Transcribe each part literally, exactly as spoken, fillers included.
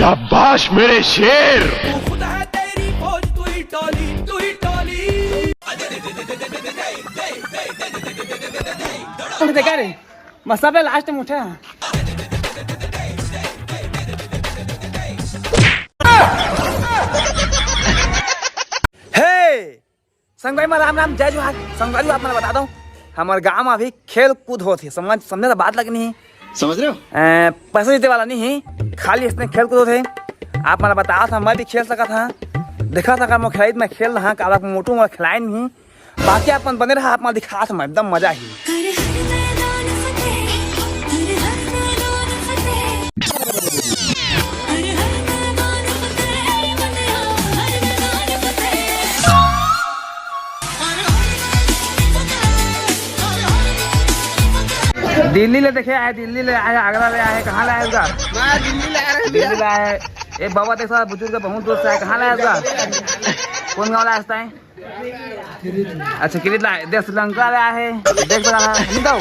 शाबाश मेरे शेर। देखा रे, बस सबले लास्ट में उठे। हे, संगवारी मन राम राम, जय जोहार। संगवारी, आप मन ला बता दो, हमर गांव में अभी खेल कूद होत हे। समझ, समझे त बात लगनी है। समझ रहे हो? ए, पैसा जीते वाला नहीं है, खाली इसने खेल कूद होत हे। आप मन ला बता था, मैं भी खेल सकत हाँ। देखा था, मैं खेल, मैं खेल रहा, काला मोटू मैं खिलाए नहीं। बाकी आप मन बने रहा, आप मन दिखा था, मैं एकदम मजा ही। दिल्ली ले देखे आए, दिल्ली ले आए, आगरा ले आए, कहाँ ले आए उसका? मैं दिल्ली ले आ रहे दिल्ली ले आए। ए बाबा, देख साला बुजुर्ग बहुत दूर से आए, कहाँ ले आए उसका? कौन गाँव ले आए? अच्छा, किरीट ला, देख श्रीलंका ले आए, देख साला, नहीं दो।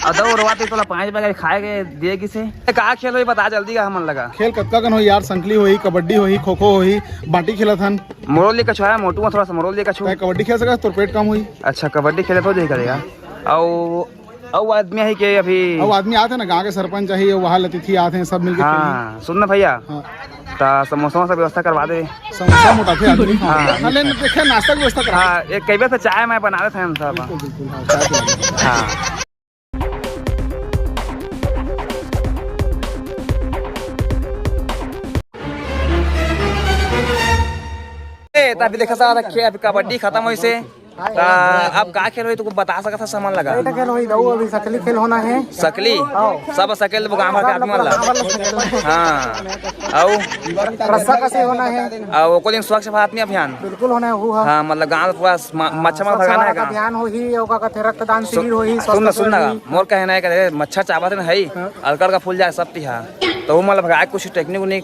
और दो रोवा तो तोला पाँच बजे खाए के दिए किसे। ए, का खेल होई बता जल्दी का हमन लगा। खेल कतका कन होई यार, संकली होई, कबड्डी होई, खो खो होई, बाटी खेलत हन। मोरोल ले कछुआ है, मोटू में थोड़ा सा मोरोल ले कछुआ। तैं कबड्डी खेल सकत, तोर पेट कम होई। अच्छा, कबड्डी खेलत हो जाई करेगा। और अउ आदमी है के अभी? अउ आदमी आते ना, गांव के सरपंच है, वहाँ अतिथि आते हैं, सब मिलके खेलने। हाँ, सुन ना भैया, हाँ। ता समोसा वोसा व्यवस्था करवा दे। समोसा मोटा थे आदमी। हाँ। हाँ, लेकिन देखे नाश्ता की व्यवस्था करा। हाँ, एक कई बार से चाय मैं बना देते हैं हम सब। बिल्कुल, बिल्कुल, हाँ, चाय पिला दो। हाँ। ए, त अभी देखा सा रखे, अभी कबड्डी खत्म होइसे। त अब का खेल होई, तू बता सकत हस हमन लगा? बेटा खेल होई, दऊ अभी सकली खेल होना है। सकली? हाँ। सब सकल गाँव भर के आदमी मन ला। हाँ। अउ? रस्सा कसी होना है। अउ ओको दिन स्वच्छ भारत नहीं अभियान? बिल्कुल होना है, वो हाँ। हाँ, मतलब गाँव पूरा म-, मच्छर में स्वच्छ भगाना है भारत गाँव। अभियान होही, अउ का कहते रक्तदान सुन, शिविर होही, सुन ना, स्वास्थ्य सुन ना, होही। मोर कहना है कि मच्छर चाबत है ना, है ही, हाँ। अलकर का फूल जाए सब तिहा। तो वो मतलब भगाए कुछ टेक्निक उनिक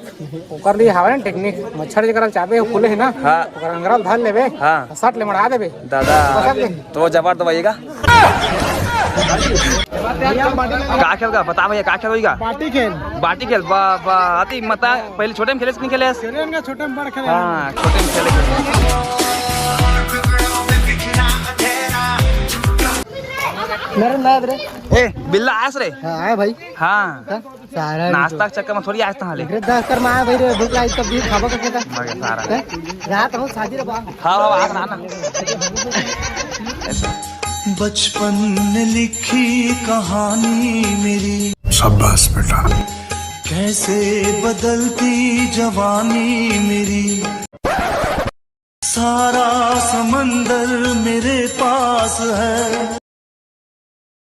ओकर लिए हवे ना टेक्निक, मच्छर जेकर चाबे फूले है ना, हाँ। ओकर अंगरा ल धर लेबे, हाँ। सट ले मड़ा देबे। दादा, बस अब देख। तो जबर दवाइएगा। का खेल का बता भैया, का खेल होइगा? बाटी खेल। बाटी खेल, बा, बा, अति मता, पहले छोटे में खेले, नहीं खेले? खेले ना, छोटे में बड़ खेले। हाँ, छोटे में खेले। मेरे नाद रे। ए, बिल्ला आस रे। हाँ, आया भाई। हाँ। हाँ? सारा नाश्ता के चक्कर में थोड़ी आज तहाँ ले। एकरे दस कर में आया भाई रे, भूख लागी तब भी खाबो करके था। मगे सारा। हैं? रात हो शादी रे बा। हाँ, हाँ, आज आना। बचपन ने लिखी कहानी मेरी। शाबाश बेटा। कैसे बदलती जवानी मेरी। सारा समंदर मेरे पास है।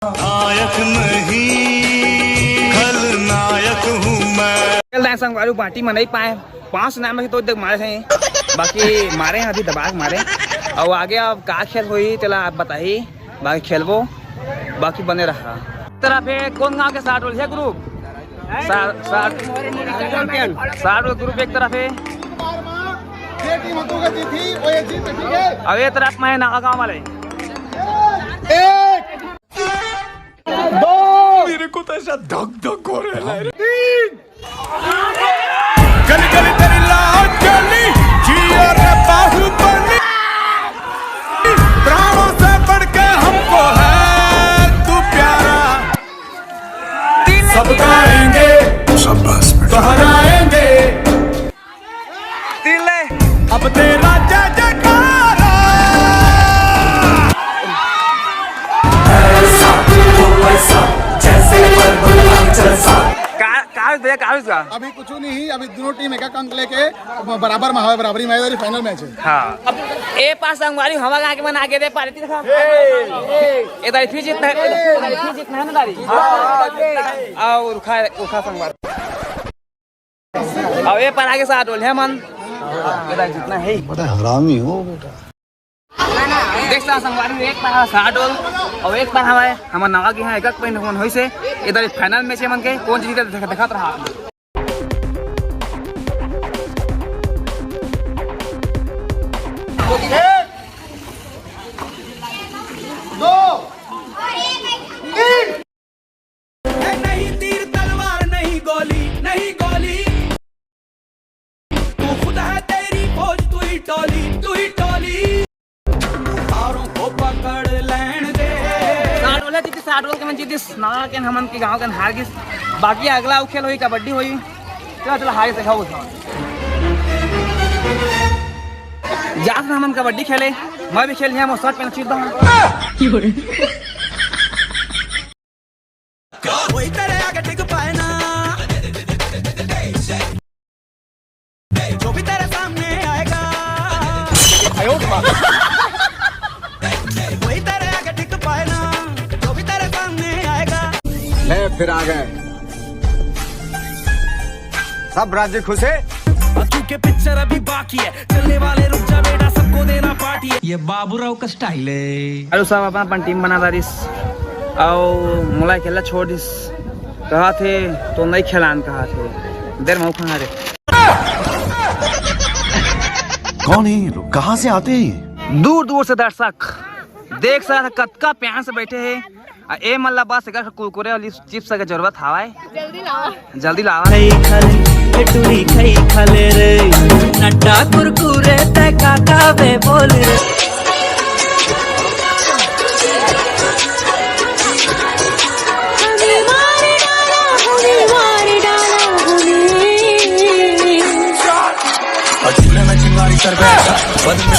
नायक नहीं, खलनायक हूँ मैं। चल रहे हैं संगवारी, बाटी में नहीं पाए, पाँच नाम में तो देख मारे हैं, बाकी मारे हैं अभी दबा के मारे। और आगे अब का खेल होई तेला आप बताई, बाकी खेलबो, बाकी बने रहा। तरफ है कौन गांव के साथ बोल है ग्रुप? सार, सार, सार ग्रुप एक तरफ है। ये टीम हम लोग जीती, वो ये जीत, ठीक है? अब ये तरफ मैं नवा गांव वाले। एक, दो, मेरे को तो ऐसा धक धक हो रहा है। तीन। गली गली तेरी लाल गली, जियो रे बाहुबली। प्राणों से बढ़ के हमको है तू प्यारा। सब गाएंगे, शाबाश बेटा। दोहराएंगे। तिले। अब तेरा जय जयकारा। ऐसा, ऐसा, जैसे बलबला जैसा। का, का होइस भैया, का होइस का? अभी कुछ नहीं, अभी दोनों टीम एक एक अंक लेके बराबर में हवे, बराबरी में है, फाइनल मैच है। हाँ। अब ए पास संगवारी हवा गा के मन आगे दे पारे, दिखा। ए दारी फिर जीतना है, ए दारी फिर जीतना है ना दारी। हाँ। आओ, रुखा, रुखा संगवारी। अब ए पार आगे साथ डोल है मन। ए दारी जीतना है। बड़ा हरामी हो बेटा। देख सा संगवारी, एक पार हवा साथ डोल और एक पार हवा है, हमर नवा के यहाँ एक एक पॉइंट मन होइसे। ए दारी फाइनल मैच है मन के, कौन जीते देखा, देखत रहा। दो, तीन। नहीं तीर तलवार, नहीं गोली, नहीं गोली। साठ गोल के मन जीतिस, नवा के हमन के गांव के हार गिस। बाकी अगला अउ खेल होई, कबड्डी होई। चला, चला, हार गिस, देखा। जा हमन कबड्डी खेले, मैं भी खेल लिया, मैं शर्ट पहन चीर दूं। वही तेरे आगे टिक पाए ना, जो भी तेरे सामने आएगा। आयो रे माँ। वही तेरे आगे टिक पाए ना, जो भी तेरे सामने आएगा। ले फिर आ गए। सब राज्य खुश है। क्योंकि पिक्चर अभी बाकी है, चलने वाले, रुक जा बेटा, सबको देना पार्टी है। ये बाबूराव का स्टाइल है। अरे सब अपन अपन टीम बना डारिस, अउ मोला अकेला छोड़ दिस। कहा थे तो नहीं खेलान, कहा थे देर मऊ खा रे। कौन है ये लोग? कहाँ से आते हैं ये? दूर दूर से दर्शक देख सकत हे कतका प्यार से बैठे हे। आ ए मन ला बस एकर कुरकुरे अउ चिप्स के जरूरत हवय। जल्दी लावा। जल्दी लावा। खई खा ले, ए टूरी खई खा ले रे। नट्टा कुरकुरे ते का खाबे बोल रे। हमें मार डाला, हमें मार डाला, हमें। और झूले में चिंगारी कर बैठा, बदन में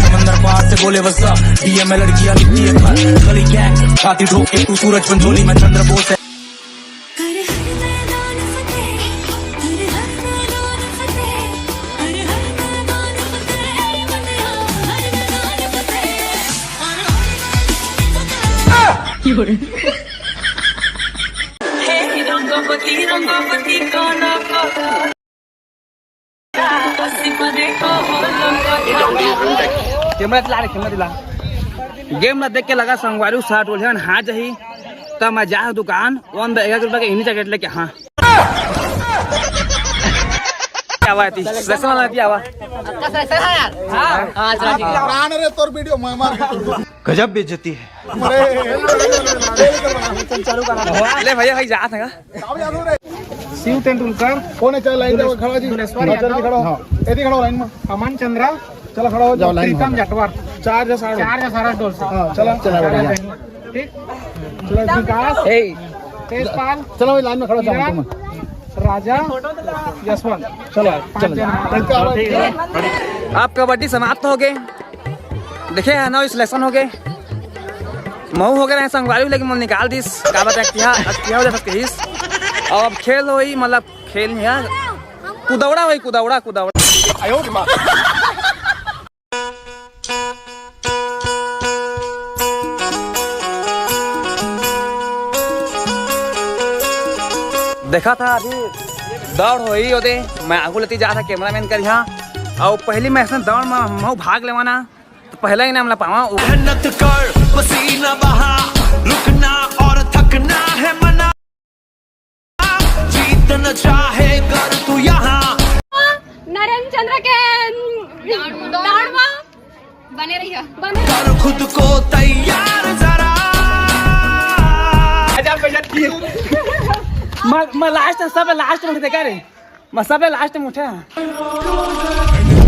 समंदर पार से बोले वसा। डीएम में लड़कियां लिखती है खत, गली गैंग छाती ठोक के तू सूरज पंचोली में चंद्र बोस है। कैमरा चला रे, कैमरा चला। गेम ला देख के लगा संगवारी साठ बोले हार जाही, त मैं जा दुकान वन एक रुपया के इन्हीं जैकेट लेके। हाँ, क्या बात है, सलेक्शन वाला क्या हुआ? हाँ, हाँ, चला ठीक है। प्राण रे तोर वीडियो मैं मार के तोड़ दूँ। गजब बेइज्जती है। अरे, ले भैया, भाई जात है। शिव तेंदुलकर। कौन है? चल लाइन में खड़ा जी। दुलेश्वर यादव। खड़ा हो। हाँ। एदी खड़ा हो लाइन में। अमन चंद्रा। चला खड़ा हो जाओ लाइन में। प्रीतम जटवर। चार जैसा चार जैसा डोल से। हाँ, चला। चला बढ़िया। ठीक। चला विकास। ए। तेजपाल। चला भाई लाइन में खड़ा हो जाओ। राजा। यशवंत। चला, चला। आप कबड्डी समाप्त हो गए। देखे है ना, सिलेक्शन हो गए, महू हो गए रहे संगवारी, लेकिन मन निकाल दिस। का बताए, अक्तिया, अक्तिया हो जाता कहिस। और अब खेल होई, मतलब खेल नहीं है, कुदौड़ा होई, कुदौड़ा, कुदौड़ा। आयो रे माँ। देखा था अभी दौड़ होई ओदे, मैं आगू लेती जा था कैमरामैन कर यहाँ, और पहली मैं ऐसे दौड़ में महू भाग लेवाना। तो पहला इनाम ला पावा। मेहनत कर, पसीना बहा, रुकना और थकना है मना, जीतना चाहे कर तू यहाँ। नरेंद्र चंद्र के दौड़ में बने रहिए, बने। कर खुद को तैयार जरा। मैं, मैं लास्ट, सब लास्ट में देखा रे। मैं सबले लास्ट में उठा। मेहनत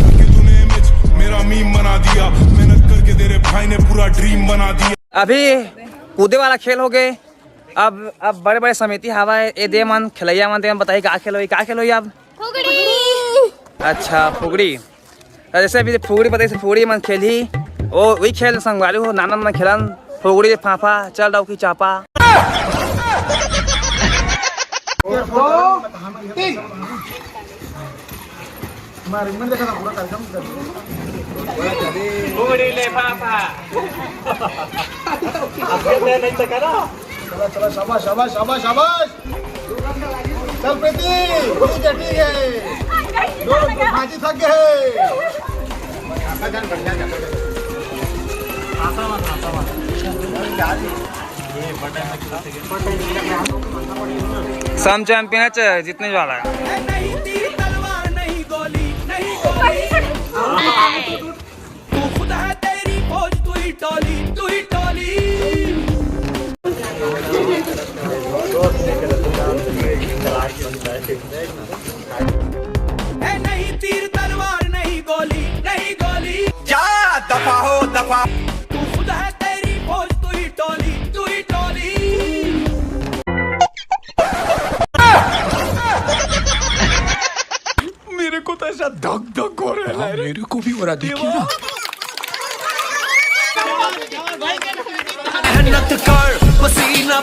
करके तूने इमेज मेरा मीम बना दिया, मेहनत करके तेरे भाई ने पूरा ड्रीम बना दिया। अभी कूदे वाला खेल हो गए। अब, अब बड़े बड़े समिति हवा है, ए दे मन खिलैया मन, दे मन बताई का खेल होई, का खेल होई अब? फुगड़ी। अच्छा, फुगड़ी। त जैसे अभी फुगड़ी बताई, से फुगड़ी मन खेलही, ओ वही खेल संगवारी हो, नाना मन खेलन, फुगड़ी, फाफा, चल डौकी चापा। दो, तीन। फुगड़ी ले फाफा। चला, चला, शाबाश, शाबाश, शाबाश, शाबाश। चल प्रीति, ठीक है, ठीक है। लोग भाजी थक गए। सम चैंपियन है, जीतने वाला है। नहीं तीर तलवार, नहीं गोली, नहीं गोली। तू खुद है, तेरी फौज, तू ही टोली, तू ही टोली। ए, नहीं तीर तलवार, नहीं गोली, नहीं गोली। जा दफा हो दफा। तू खुद है, तेरी फौज, तू ही टोली, तू ही मेरे को भी हो रहा, देखिए ना। मेहनत कर, पसीना